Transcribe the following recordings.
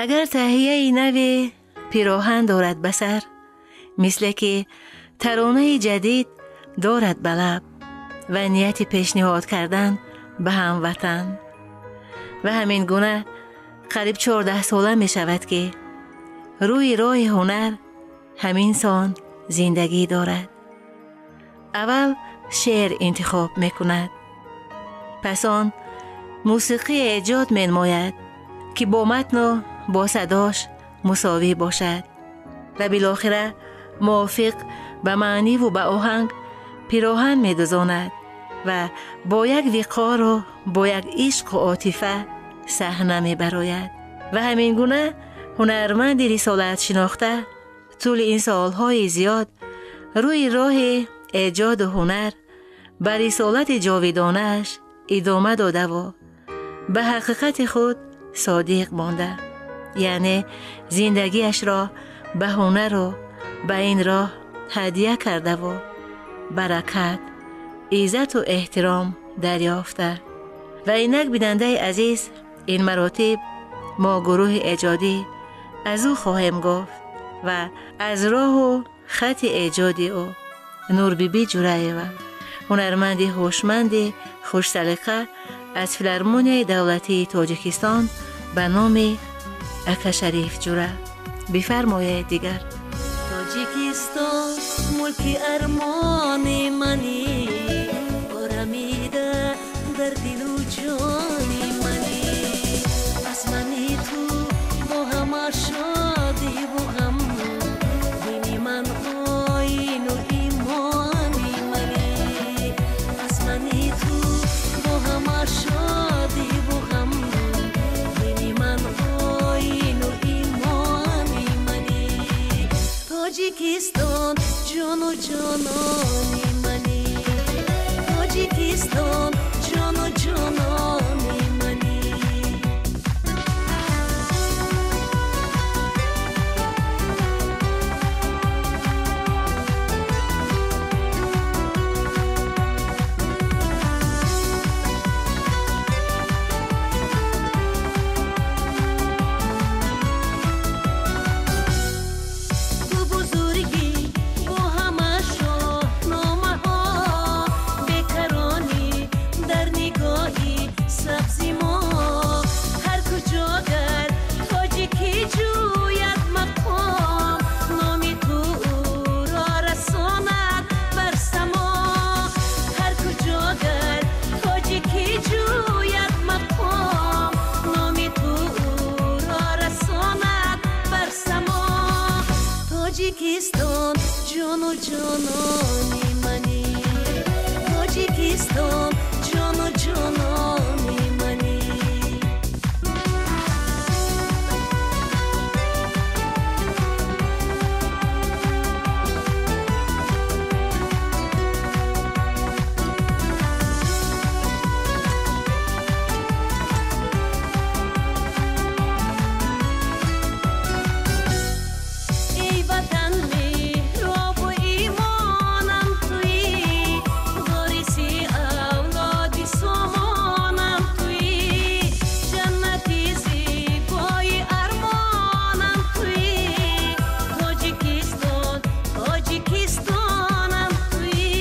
Агар таҳияи нави пироҳан дорад ба сар, мисле ки таронаи ҷадид дорад ба лаб ва нияти пешниҳод кардан ба ҳамватан. Ва ҳамин гуна қариб 14 сола мешавад, ки рӯи роҳи ҳунар ҳамин сон зиндагӣ дорад. Аввал шеър интихоб мекунад, пас он мусиқӣ эҷод менамояд, ки бо матну бо садош мусовӣ бошад ва билохира мувофиқ ба маъниву ба оҳанг пироҳан медузонад ва бо як виқору бо як ишқу отифа саҳна мебарояд. Ва ҳамин гуна ҳунарманди рисолатшинохта тӯли ин солҳои зиёд рӯи роҳи эҷоду ҳунар ба рисолати ҷовидонааш идома додаву ба ҳақиқати худ содиқ монда, яъне зиндагиашро ба ҳунару ба ин роҳ ҳадя кардаву баракат, иззату эҳтиром дарёфта. Ва инак, бинандаи азиз, ин маротиб мо гурӯҳи эҷодӣ аз ӯ хоҳем гуфт ва аз роҳу хати эҷоди ӯ. Нурбибӣ Ҷураева, ҳунарманди ҳушманди хушсалиқа аз Филармонияи давлатии Тоҷикистон ба номи Акашариф Ҷура. Бифармоед дигар. Тоҷикистон мулки армони мани, орамида дар дилу ҷони мани. Аз мани ту бо ҳама шодиву ғам, дини ман оину имони мани. Аз мани ту бо ҳама шодиву ғам, дини ман оину имони мани. Тоҷикистон ҷону ҷонони мани, Тоҷикистон ҷону ҷонони мани. Ту бузургӣ бо ҳама шоҳномаҳо, бекаронӣ дар нигоҳи сабзи мо. Ҳар куҷо гар тоҷикӣ ҷӯяд мақом, номи ту ӯро расонад бар само. Ҳар куҷо гар тоҷикӣ ҷӯяд мақом, номи ту ӯро расонад бар само. Тоҷикистон ҷону ҷонони мани, Тоҷикистон ҷону ҷонони мани. Эй ватан, меҳробу имонам туӣ, вориси авлоди сомонам туӣ, ҷаннати зебои армонам туӣ. Тоҷикистон, Тоҷикистонам туӣ,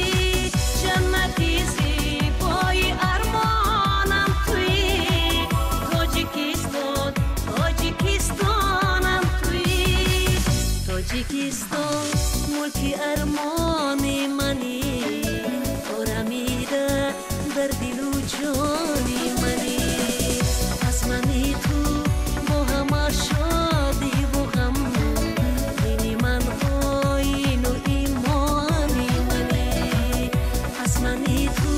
ҷаннати зебои армонам туӣ. Тоҷикистон, Тоҷикистонам туӣ. Тоҷикистон мулки армони мани, орамида дар дилу ҷони мани. Аз мани ту бо ҳама шодиву ғам, дини ман оину имони мани. Аз мани ту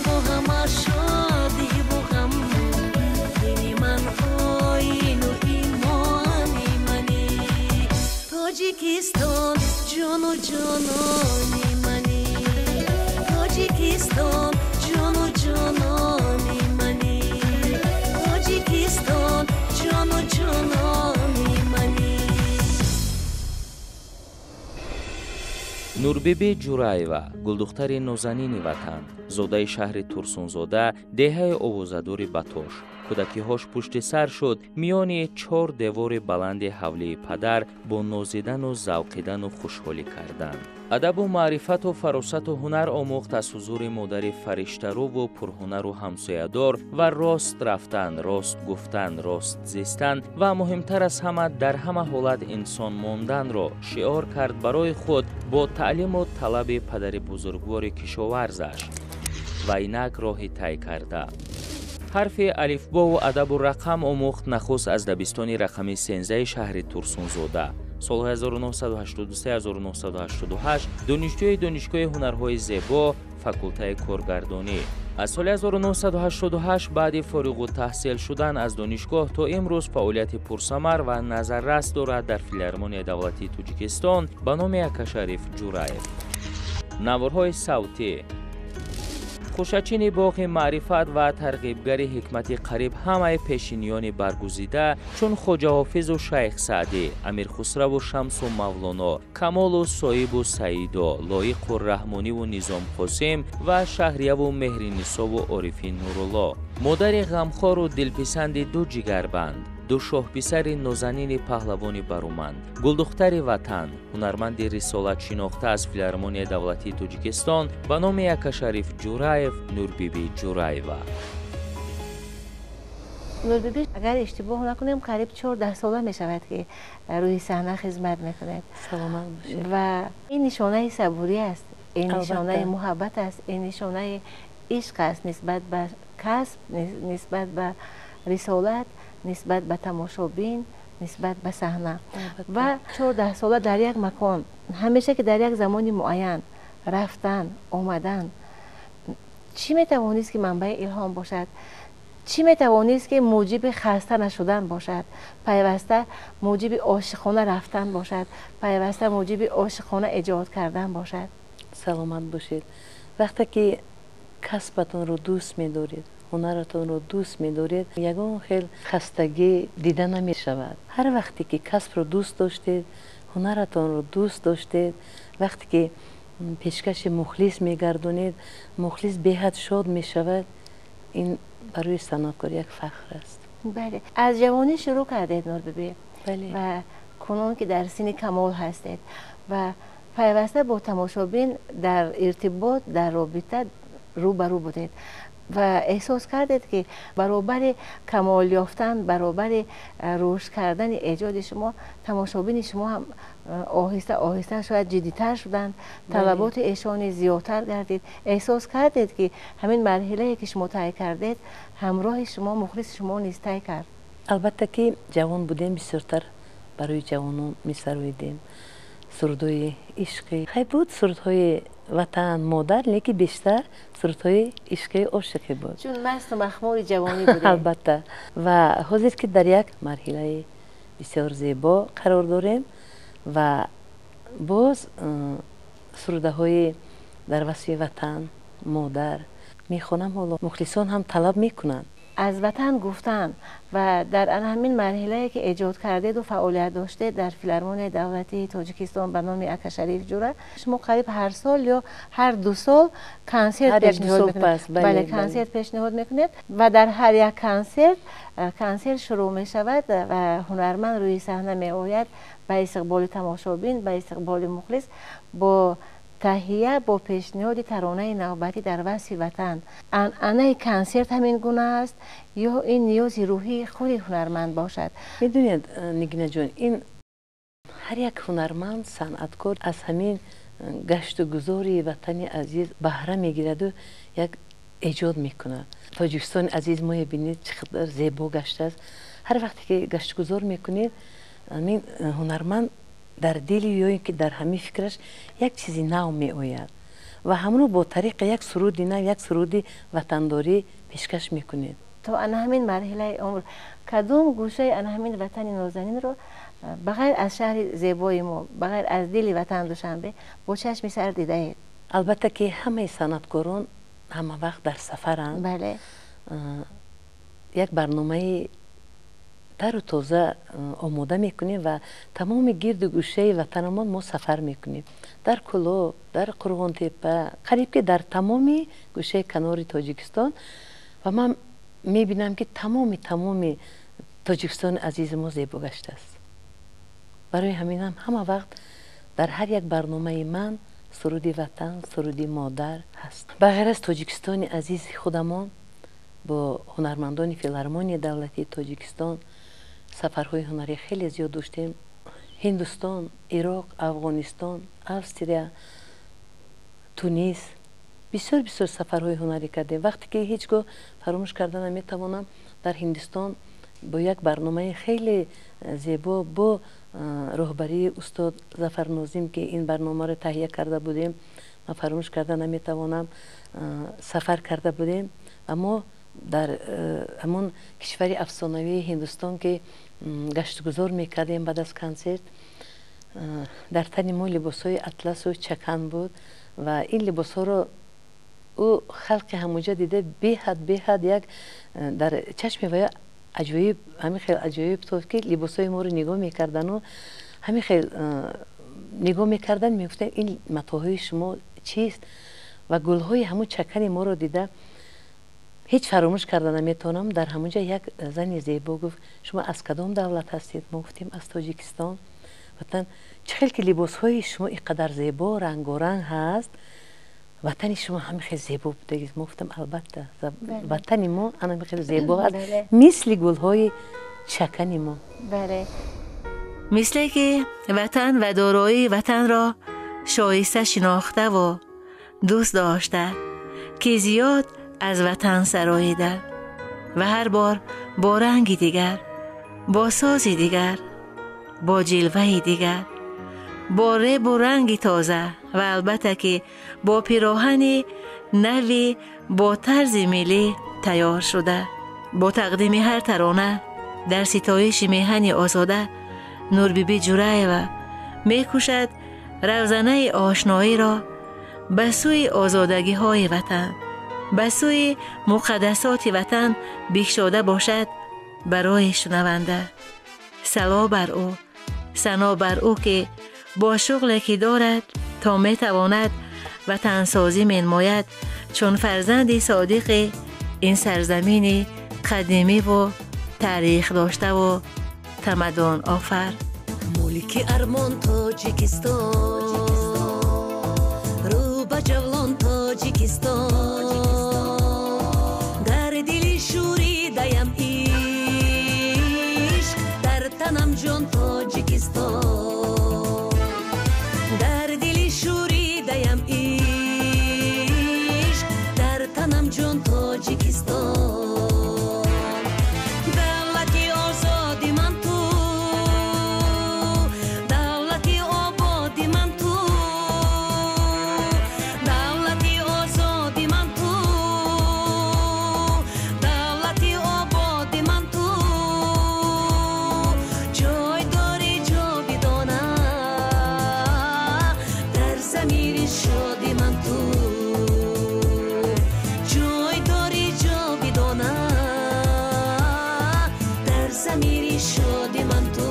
бо ҳама шодиву ғам, дини ман оину имони мани. Тоҷикистон ҷону ҷонони мани, Тоҷикистон ҷону ҷонони мани, Тоҷикистон ҷону ҷонони мани. Нурбиби Ҷураева, гулдухтари нозанини ватан, зодаи шаҳри Турсунзода, деҳаи овозадори Батош. Кӯдакиҳош пушти сар шуд миёни чор девори баланди ҳавлии падар бо нозидану завқидану хушҳолӣ кардан. Адабу маърифату фаросату ҳунар омӯхт аз ҳузури модари фариштаруву пурҳунару ҳамсоядор ва рост рафтан, рост гуфтан, рост зистан ва муҳимтар аз ҳама дар ҳама ҳолат инсон монданро шиор кард барои худ бо таълиму талаби падари бузургвори кишоварзаш ва инак роҳи тай карда. Ҳарфи алифбову адабу рақам омӯхт нахуст аз дабистони рақами 13 шаҳри Турсунзода. Солҳои 1983-1988 донишҷӯи Донишгоҳи ҳунарҳои зебо, факултаи коргардонӣ. Аз соли 1988 баъди фориғутаҳсил шудан аз донишгоҳ то имрӯз фаъолияти пурсамар ва назаррас дорад дар Филармонияи давлатии Тоҷикистон ба номи Акашариф Ҷураев. Наворҳои савтӣ. Хушачини боғи маърифат ва тарғибгари ҳикмати қариб ҳамаи пешиниёни баргузида чун Хоҷаҳофизу Шайх Саъдӣ, Амирхусраву Шамсу Мавлоно, Камолу Соибу Саидо, Лоиқу Раҳмониву Низом Қосим ва Шаҳрияву Меҳринисову Орифи Нурулло. Модари ғамхору дилписанди ду ҷигарбанд, ду шоҳписари нозанини паҳлавони баруманд, гулдухтари ватан, ҳунарманди рисолатшинохта аз Филармонияи давлатии Тоҷикистон ба номи Акашариф Ҷураев, Нурбиби Ҷураева. Нурбиби, агар иштибоҳ накунем, қариб 14 сола мешавад, ки рӯи саҳна хизмат мекунед. Саломат бошед. Ва ин нишонаи сабурӣ аст, ин нишонаи муҳаббат аст, ин нишонаи ишқ аст нисбат ба касб, нисбат ба рисолат, нисбат ба тамошобин, нисбат ба саҳна. Ва 14 сола дар як макон, ҳамеша ки дар як замони муайян рафтан, омадан, чӣ метавонист ки манбаи илҳом бошад? Чӣ метавонист ки муҷиби хаста нашудан бошад? Пайваста муҷиби ошиқона рафтан бошад, пайваста муҷиби ошиқона эҷод кардан бошад. Саломат бошед. Вақте ки касбатонро дӯст медоред, ҳунаратонро дӯст медоред, ягон хел хастагӣ дида намешавад. Ҳар вақте ки касбро дӯст доштед, ҳунаратонро дӯст доштед, вақте ки пешкаши мухлис мегардонед, мухлис беҳад шод мешавад. Ин барои санъаткор як фахр аст. Бале, аз ҷавонӣ шурӯъ кардед, Нурбиби, ва кунун ки дар синни камол ҳастед ва пайваста бо тамошобин дар иртибот, дар робита рӯ ба рӯ будед ва эҳсос кардед, ки баробари камол ёфтан, баробари рушд кардани эҷоди шумо, тамошобини шумо ҳам оҳиста оҳиста шояд ҷиддитар шуданд, талаботи эшони зиёдтар гардид. Эҳсос кардед, ки ҳамин марҳилае ки шумо тай кардед, ҳамроҳи шумо мухлиси шумо низ тай кард? Албатта ки ҷавон будем, бисёртар барои ҷавонон месароидем сурудҳои ишқӣ. Хай, буд сурудҳои ватан, модар, лекин бештар сурудҳои ишқи ошиқӣ буд. Чун масту махмури ҷавонӣ будем. Албатта. Ва ҳозир ки дар як марҳилаи бисёр зебо қарор дорем ва боз сурудаҳои дар васфи ватан, модар мехонам. Ҳоло мухлисон ҳам талаб мекунанд. Аз ватан гуфтан ва дар ана ҳамин марҳилае ки эҷод кардеду фаъолият доштед дар Филармонияи давлатии Тоҷикистон ба номи Акашариф Ҷура, шумо қариб ҳар сол ё ҳар 2 сол консерт пешниҳод мекунед. Бале, консерт пешниҳод мекунед ва дар ҳар як консерт шурӯъ мешавад ва ҳунарманд рӯи саҳна меояд ба истиқболи тамошобин, ба истиқболи мухлис бо таҳия, бо пешниҳоди таронаи навбатӣ дар васфи ватан. Анъанаи консерт ҳамин гуна аст ё ин ниёзи рӯҳии худи ҳунарманд бошад? Медонед, Нигинаҷон, ин ҳар як ҳунарманд, санъаткор аз ҳамин гашту гузори ватани азиз баҳра мегираду як эҷод мекунад. Тоҷикистони азиз мо бинед, чӣ қадар зебо гаштааст. Ҳар вақте ки гаштугузор мекунед, ҳамин ҳунарманд дар дили ё ин ки дар ҳамин фикраш як чизи нав меояд ва ҳамонро бо тариқи як суруди нав, як суруди ватандорӣ пешкаш мекунед. То ана ҳамин марҳилаи умр кадом гӯшаи ана ҳамин ватани нозанинро ба ғайр аз шаҳри зебои мо, ба ғайр аз дили ватан Душанбе бо чашми сар дидаед? Албатта ки ҳамаи санъаткорон ҳама вақт дар сафаранд. Бале. Як барномаи тару тоза омода мекунем ва тамоми гирду гӯшаи ватанамон мо сафар мекунем. Дар Кӯлоб, дар Қурғонтеппа, қариб ки дар тамоми гӯшаи канори Тоҷикистон. Ва ман мебинам ки тамоми Тоҷикистони азизи мо зебо гаштааст. Барои ҳаминам ҳама вақт дар ҳар як барномаи ман суруди ватан, суруди модар ҳаст. Ба ғайр аз Тоҷикистони азизи худамон бо ҳунармандони филармонияи давлатии Тоҷикистон сафарҳои ҳунарӣ хеле зиёд доштем. Ҳиндустон, Ироқ, Афғонистон, Австрия, Тунис, бисёр бисёр сафарҳои ҳунарӣ кардем. Вақте ки ҳеҷ гоҳ фаромӯш карда наметавонам, дар Ҳиндустон бо як барномаи хеле зебо бо роҳбарии устод Зафар Нозим, ки ин барномаро таҳия карда будем, ман фаромӯш карда наметавонам, сафар карда будем. Ва мо дар ҳамон кишвари афсонавии Ҳиндустон ки гаштугузор мекардем баъд аз консерт, дар тани мо либосҳои атласу чакан буд ва ин либосҳоро ӯ халқи ҳамуҷа дида беҳад як дар чашми вая аҷоиб, ҳамин хел аҷоиб тод ки либосҳои моро нигоҳ мекардану ҳамин хел нигоҳ мекардан, мегуфтанд ин матоҳои шумо чист? Ва гулҳои ҳамун чакани моро дида ҳеҷ фаромӯш карда наметавонам. Дар ҳамунҷа як зани зебо гуфт: шумо аз кадом давлат ҳастед? Мо гуфтем аз Тоҷикистон. Ватан чӣ хел ки либосҳои шумо ин қадар зебо, рангоранг ҳаст, ватани шумо ҳамин хел зебо будагист. Мо гуфтам албатта, ватани мо ҳамин хел зебо аст, мисли гулҳои чакани мо. Мисле ки ватан ва дороии ватанро шоиста шинохтаву дӯст дошта, ки зиёд аз ватан сароида ва ҳар бор бо ранги дигар, бо сози дигар, бо ҷилваи дигар, бо ребу ранги тоза ва албатта ки бо пироҳани нави бо тарзи миллӣ тайёр шуда, бо тақдими ҳар тарона дар ситоиши меҳани озода Нурбибӣ Ҷураева мекӯшад равзанаи ошноиро ба сӯи озодагиҳои ватан, ба сӯи муқаддасоти ватан бикшода бошад барои шунаванда. Сало бар ӯ, сано бар ӯ ки бо шуғле ки дорад то метавонад ватансозӣ менмояд, чун фарзанди содиқи ин сарзамини қадимиву таърих доштаву тамаддун офар. Мулки армон Тоҷикистон, рӯ ба ҷавлон Тоҷикистон, дар дили шӯридаям ишқ, дар танам ҷон Тоҷикистон, дар дили шӯридаям ишқ, дар танам ҷон Тоҷикистон. Давлати озоди ман ту, давлати ободи ман ту, давлати озоди ман ту, давлати ободи ман ту, ҷой дори ҷовидона дар замири шоди ман ту, ҷой дори ҷовидона дар замири шоди ман ту.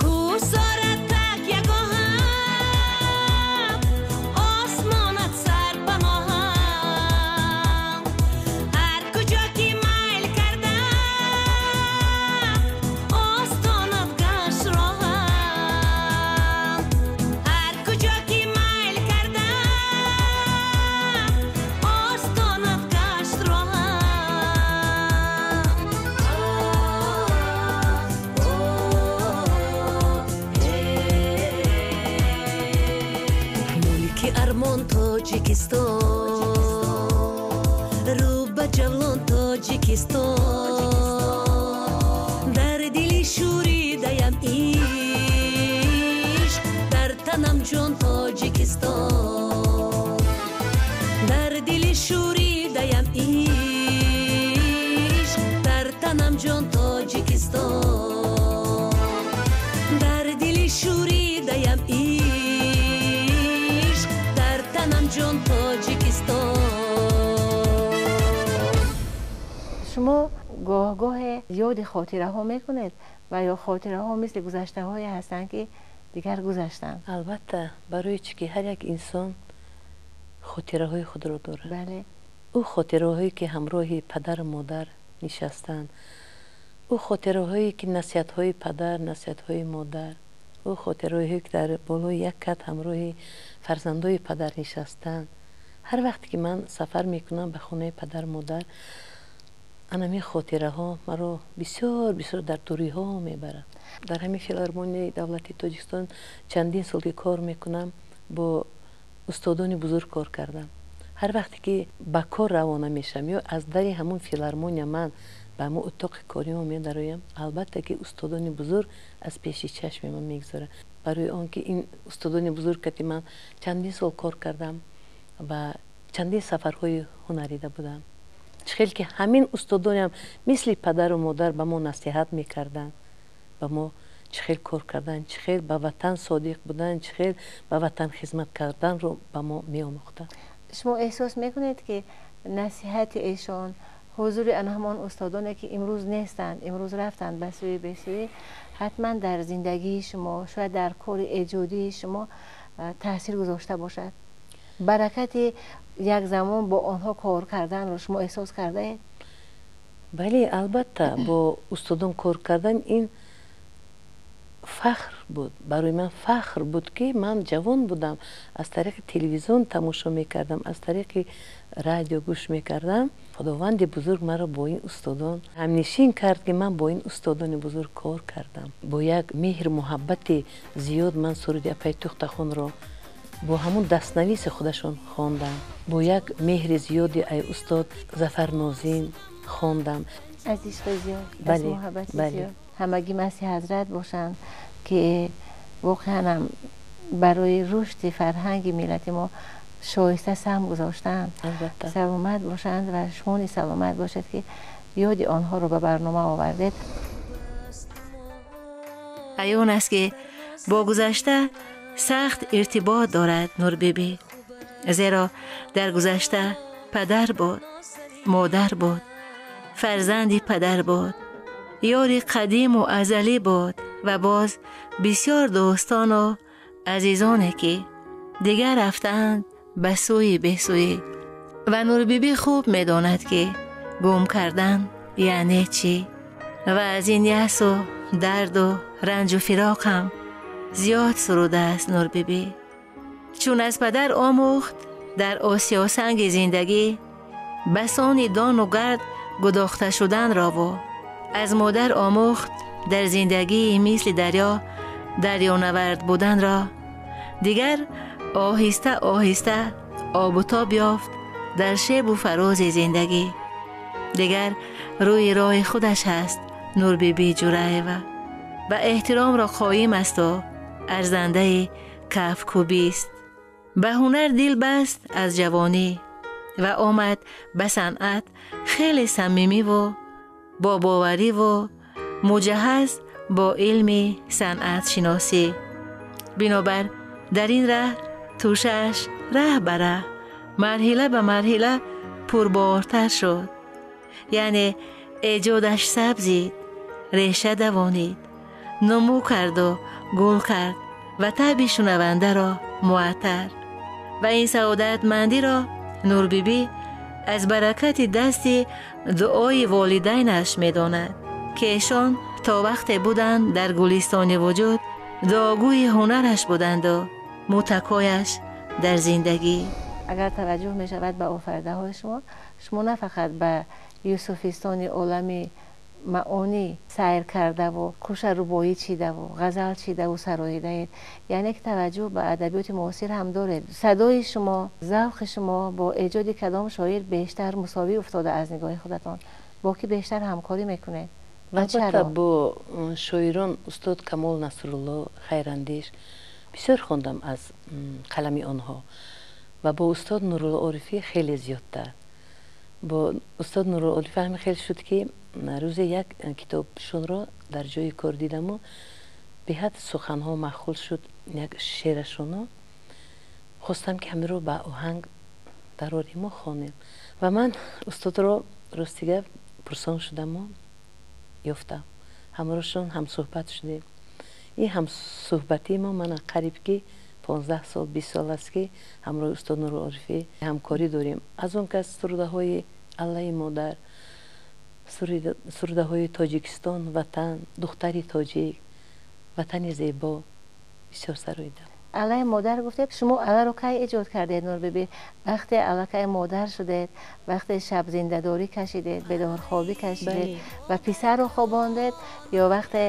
Кӯҳсорат такягоҳам, осмонат сарпаноҳам, ҳар куҷо ки майл кардам, остонат гашт роҳам, ҳар куҷо ки майл кардам, остонат гашт роҳам. Мулки армон Тоҷикистон, рӯ ба ҷавлон Тоҷикистон, дар дили шӯридаям ишқ, дар танам ҷон Тоҷикистон, дар дили Тоҷикистон. Дар дили шӯридаям ишқ, дар танам ҷон Тоҷикистон. Шумо гоҳ-гоҳе ёди хотираҳо мекунед ва ё хотираҳо мисли гузаштаҳое ҳастанд, ки дигар гузаштанд? Албатта, барои чӣ ки ҳар як инсон хотираҳои худро дорад. Бале. Ӯ хотираҳое ки ҳамроҳи падару модар нишастанд, ӯ хотираҳое ки насиҳатҳои падар, насиҳатҳои модар, ӯ хотираҳое ки дар болои як кат ҳамроҳи фарзандои падар нишастанд. Ҳар вақте ки ман сафар мекунам ба хонаи падару модар, анамин хотираҳо маро бисёр бисёр дар дуриҳо мебарад. Дар ҳамин филармонияи давлатии Тоҷикистон чандин сол ки кор мекунам, бо устодони бузург кор кардам. Ҳар вақте ки ба кор равона мешавам ё аз дари ҳамун филармония ман ба ҳамун утоқи коримо медароям, албатта ки устодони бузург аз пеши чашми ман мегузаранд. Барои он ки ин устодони бузург кати ман чандин сол кор кардам ва чандин сафарҳои ҳунарида будам. Чӣ хел ки ҳамин устодонам мисли падару модар ба мо насиҳат мекарданд, ба мо чӣ хел кор кардан, чӣ хел ба ватан содиқ будан, чӣ хел ба ватан хизмат карданро ба мо меомӯхтанд. Шумо эҳсос мекунед, ки насиҳати эшон, ҳузури ана ҳамон устодоне, ки имрӯз нестанд, имрӯз рафтанд ба сӯи бесӯӣ, ҳатман дар зиндагии шумо, шояд дар кори эҷодии шумо таъсир гузошта бошад? Баракати як замон бо онҳо кор карданро шумо эҳсос кардаед? Бале, албатта, бо устодон кор кардан ин фахр буд. Барои ман фахр буд, ки ман ҷавон будам, аз тариқи телевизион тамошо мекардам, аз тариқи радио гӯш мекардам. Худованди бузург маро бо ин устодон ҳамнишин кард, ки ман бо ин устодони бузург кор кардам. Бо як меҳру муҳаббати зиёд ман суруди апаи Тухтахонро бо ҳамун дастнависи худашон хондам. Бо як меҳри зиёди ай устод Зафар Нозим хондам. Аз ишқи зиёд, аз муҳаббати зиёд. Ҳамагӣ Масиҳ ҳазрат бошанд, ки воқеанам барои рушди фарҳанги миллати мо шоиста саҳм гузоштаанд. Албатта. Саломат бошанд ва шумо низ саломат бошед, ки ёди онҳоро ба барнома овардед. Аён аст, ки бо гузашта сахт иртибот дорад Нурбибӣ, зеро дар гузашта падар буд, модар буд, фарзанди падар буд, ёри қадиму азалӣ буд ва боз бисёр дӯстону азизоне, ки дигар рафтаанд ба сӯи бесӯӣ. Ва Нурбибӣ хуб медонад, ки гум кардан яъне чӣ, ва аз ин ясу дарду ранҷу фироқ ҳам зиёд сурудааст Нурбибӣ. Чун аз падар омӯхт дар осиёсанги зиндагӣ басони дону гард гудохта шуданрову аз модар омӯхт дар зиндагии мисли дарё дарёнавард буданро, дигар оҳиста оҳиста обутоб ёфт дар шебу фарози зиндагӣ. Дигар рӯи роҳи худаш ҳаст Нурбибӣ Ҷураева ва эҳтиромро қоим асту арзандаи кафкӯбист. Ба ҳунар дил баст аз ҷавонӣ ва омад ба санъат хеле самимиву бо бовариву муҷаҳҳаз бо илми санъатшиносӣ. Бинобар дар ин раҳ тӯшааш раҳ ба раҳ, марҳила ба марҳила пурбортар шуд, яъне эҷодаш сабзид, реша давонид, нумӯ карду гул кард ва таъби шунавандаро муаттар. Ва ин саодатмандиро Нурбибӣ аз баракати дасти дуои волидайнаш медонад, ки эшон то вақте буданд дар гулистони вуҷуд дуогӯи ҳунараш буданду мутакояш дар зиндагӣ. Агар таваҷҷӯҳ мешавад ба офаридаҳои шумо, шумо на фақат ба юсуфистони олами маъонӣ сайр кардаву куша рубоӣ чидаву ғазал чидаву сароидаед, яъне ки таваҷҷӯҳ ба адабиёти муосир ҳам доред. Садои шумо, завқи шумо бо эҷоди кадом шоир бештар мусовӣ уфтода аз нигоҳи худатон? Бо кӣ бештар ҳамкорӣ мекунед ва чаро? Албатта, бо шоирон устод Камол Насрулло Хайрандеш бисёр хондам аз қалами онҳо ва бо устод Нурулло Орифӣ хеле зиёдтар. Бо устод Нурулло Орифӣ ҳамин хел шуд, ки Рӯзе як китобшонро дар ҷои кор дидаму беҳад суханҳо маъқул шуд, як шеърашоно хостам, ки ҳаминро ба оҳанг дарориму хонем. Ва ман устодро, рости гап, пурсон шудаму ёфтам, ҳамроҳшон ҳамсӯҳбат шудем. Ин ҳамсӯҳбатии мо мана қариб ки 15 сол, 20 сол аст, ки ҳамроҳи устод Нури Орифӣ ҳамкорӣ дорем. Аз он кас сурудаҳои Аллаи модар, сурудаҳои Тоҷикистон, ватан, духтари тоҷик, ватани зебо бисёр сароидам. Аллаи модар гуфтед. Шумо алларо кай эҷод кардед, Нурбибӣ? Вақте аллакай модар шудед, вақте шабзиндадорӣ кашидед, бедорхобӣ кашидед ва писарро хобондед, ё вақте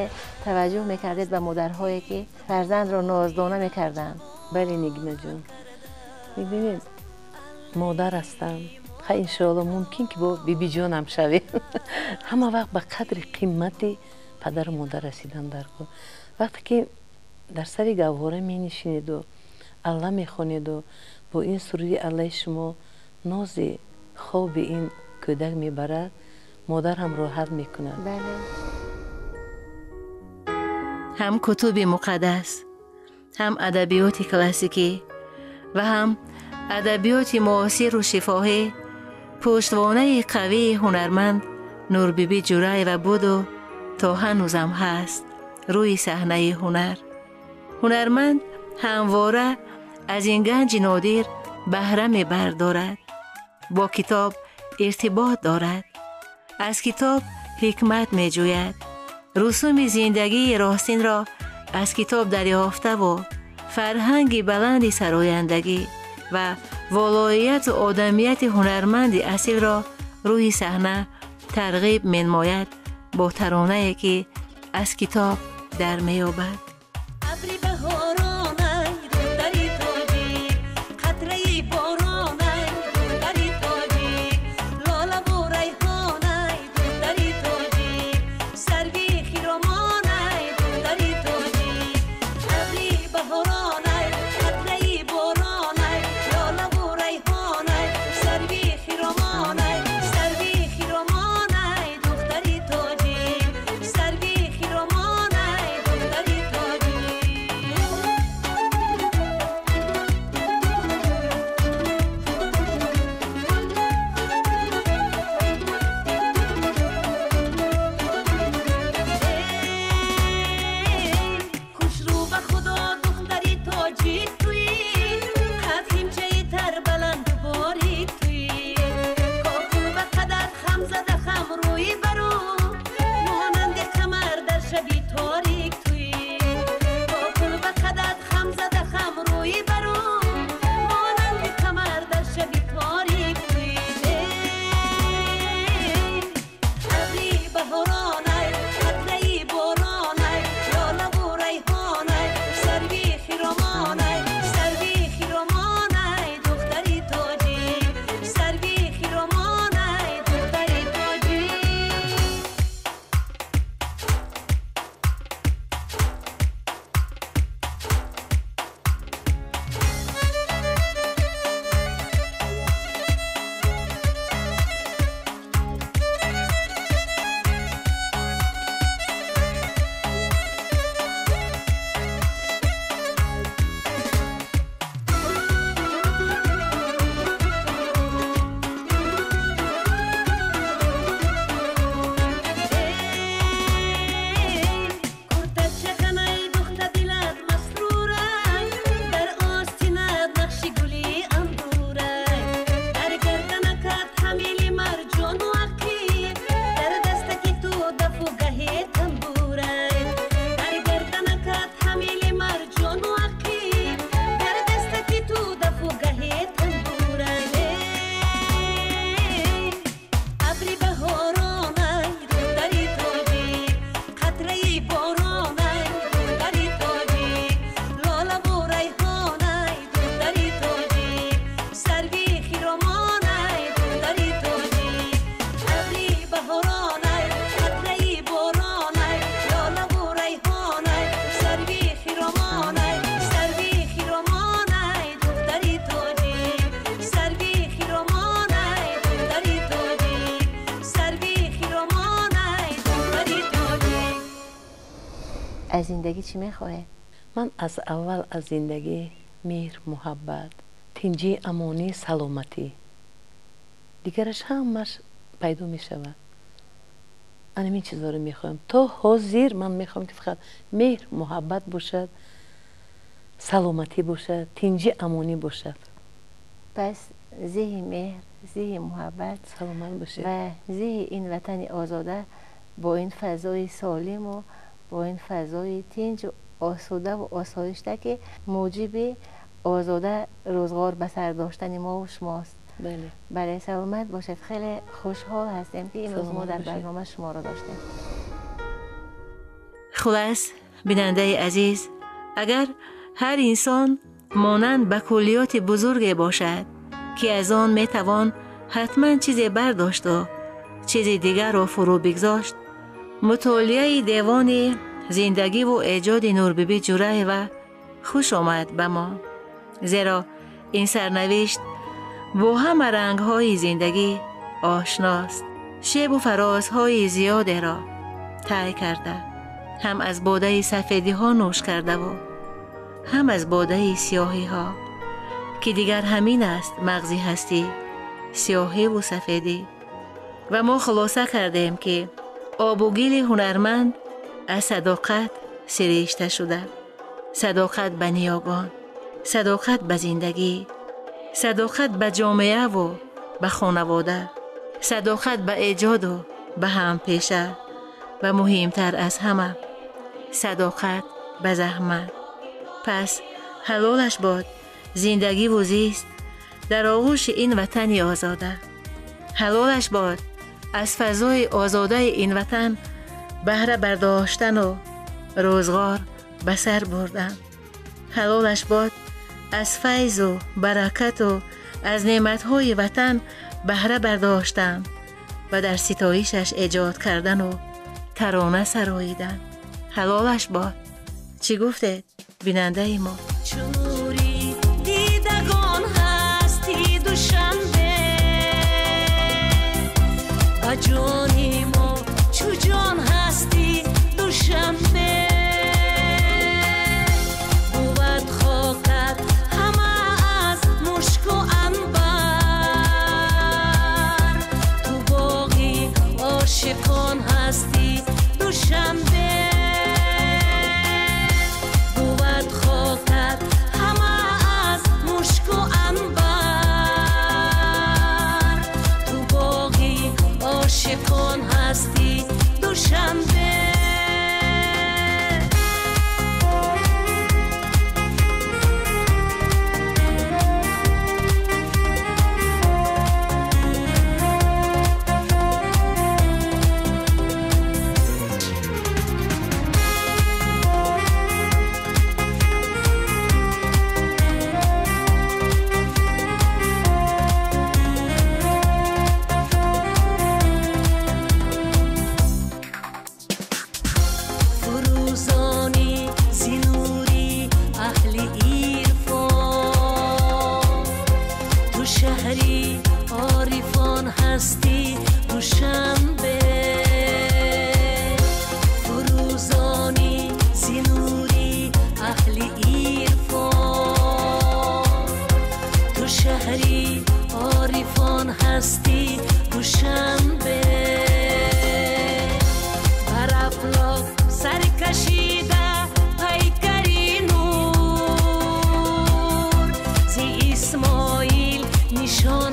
таваҷҷӯҳ мекардед ба модарҳое, ки фарзандро ноздона мекарданд? Бале, Нигинаҷон, мебинед, модар ҳастам. Ха, иншоалло, мумкин ки бо бибиҷонам шавем. Ҳама вақт ба қадри қимати падару модар расидан дар кор. Вақте ки дар сари гаҳвора менишинеду алла мехонеду бо ин суруди аллаи шумо нози хоби ин кӯдак мебарад, модар ҳам роҳат мекунад. Ҳам кутуби муқаддас, ҳам адабиёти классикӣ ва ҳам адабиёти муосиру шифоҳӣ пуштвонаи қавии ҳунарманд Нурбибӣ Ҷураева буду то ҳанӯзам ҳаст. Рӯи саҳнаи ҳунар ҳунарманд ҳамвора аз ин ганҷи нодир баҳра мебардорад, бо китоб иртибот дорад, аз китоб ҳикмат меҷӯяд, русуми зиндагии ростинро аз китоб дарёфтаву фарҳанги баланди сарояндагӣ ва волоияту одамияти ҳунарманди асилро рӯи саҳна тарғиб менамояд бо таронае, ки аз китоб дар меёбад. Абри баҳоронай, духтари тоҷик, қатраи боронай, духтари тоҷик, лолаву райҳонай, духтари тоҷик, сарви хиромонай, духтари тоҷик. Абри баҳоронай, қатраи боронай, лолаву райҳонай, сарви хиромонай, сарви хиромонай, духтари тоҷик, сарви хиромонай, духтари тоҷик. Аз зиндагӣ чӣ мехоҳед? Ман аз аввал аз зиндагӣ меҳр, муҳаббат, тинҷӣ, амонӣ, саломатӣ. Дигараш ҳамаш пайдо мешавад. Ана ин чизҳоро мехоҳам. То ҳозир ман мехоҳам, ки фақат меҳр, муҳаббат бошад, саломатӣ бошад, тинҷӣ, амонӣ бошад. Пас зеҳи меҳр, зеҳи муҳаббат, саломат бошед, ва зеҳи ин ватани озода бо ин фазои солиму бо ин фазои тинҷу осудаву осоишта, ки муҷиби озода рӯзғор ба сар доштани мову шумост. Бале, саломат бошед. Хеле хушҳол ҳастем, ки имрӯз мо дар барнома шуморо доштем. Хулас, бинандаи азиз, агар ҳар инсон монанд ба куллиёти бузурге бошад, ки аз он метавон ҳатман чизе бардошту чизи дигарро фурӯ бигзошт, мутолиаи девони зиндагиву эҷоди Нурбибӣ Ҷураева хуш омад ба мо, зеро ин сарнавишт бо ҳама рангҳои зиндагӣ ошност, шебу фарозҳои зиёдеро тай карда, ҳам аз бодаи сафедиҳо нӯш кардаву ҳам аз бодаи сиёҳиҳо, ки дигар ҳамин аст мағзи ҳастӣ, сиёҳиву сафедӣ. Ва мо хулоса кардем, ки обу гили ҳунарманд аз садоқат сиришта шуда, садоқат ба ниёгон, садоқат ба зиндагӣ, садоқат ба ҷомеаву ба хонавода, садоқат ба эҷоду ба ҳампеша ва муҳимтар аз ҳама садоқат ба заҳмат. Пас ҳалолаш бод зиндагиву зист дар оғӯши ин ватани озода. Ҳалолаш бод аз фазои озодаи ин ватан баҳра бардоштану рӯзғор ба сар бурдан. Ҳалолаш бод аз файзу баракату аз неъматҳои ватан баҳра бардоштан ва дар ситоишаш эҷод кардану тарона сароидан. Ҳалолаш бод. Чӣ гуфтед, бинандаи мо? Чу нури дидагон ҳасти, Душанбе, ба ҷони мо чу ҷон ҳасти, Душанбе. Бувад хокат ҳама аз мушку анбар, ту боғи ошиқон ҳасти, Душанбе. Бувад хокат ҳама аз мушку анбар, ту боғи ошиқон ҳасти, Душанбе. Фурӯзонӣ зи нури аҳли ирфон, ту шаҳри орифон ҳастӣ, Душанбе. Фурӯзонӣ зи нури аҳли ирфон, ту шаҳри орифон ҳастӣ, Душанбе. Бар афлок саркашида пайкари нур, зи Исмоил нишон.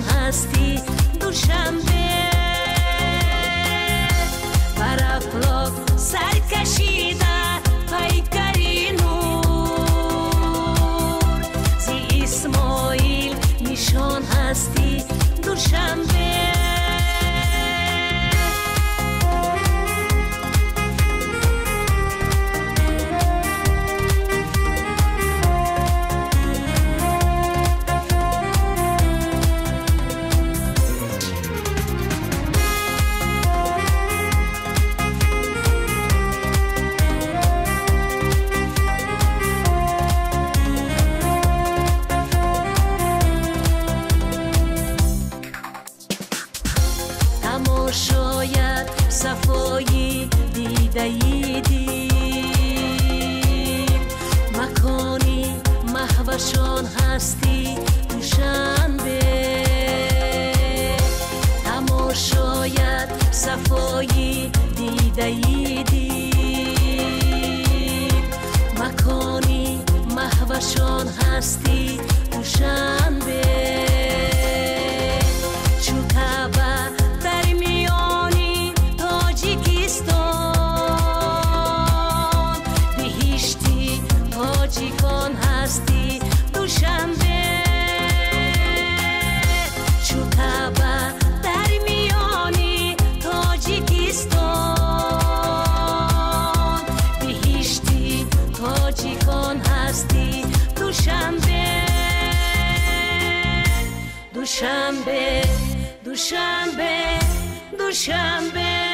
маҳвашон ҳастӣ Душанбе. Тамошоят сафои дидаи дил, макони маҳвашон ҳастӣ Душанбе. Чу Каъба дар миёни Тоҷикистон, биҳишти тоҷикон ҳастӣ Душанбе. Чу Каъба дар миёни Тоҷикистон, биҳишти тоҷикон ҳастӣ Душанбе. Душанбе, Душанбе, Душанбе.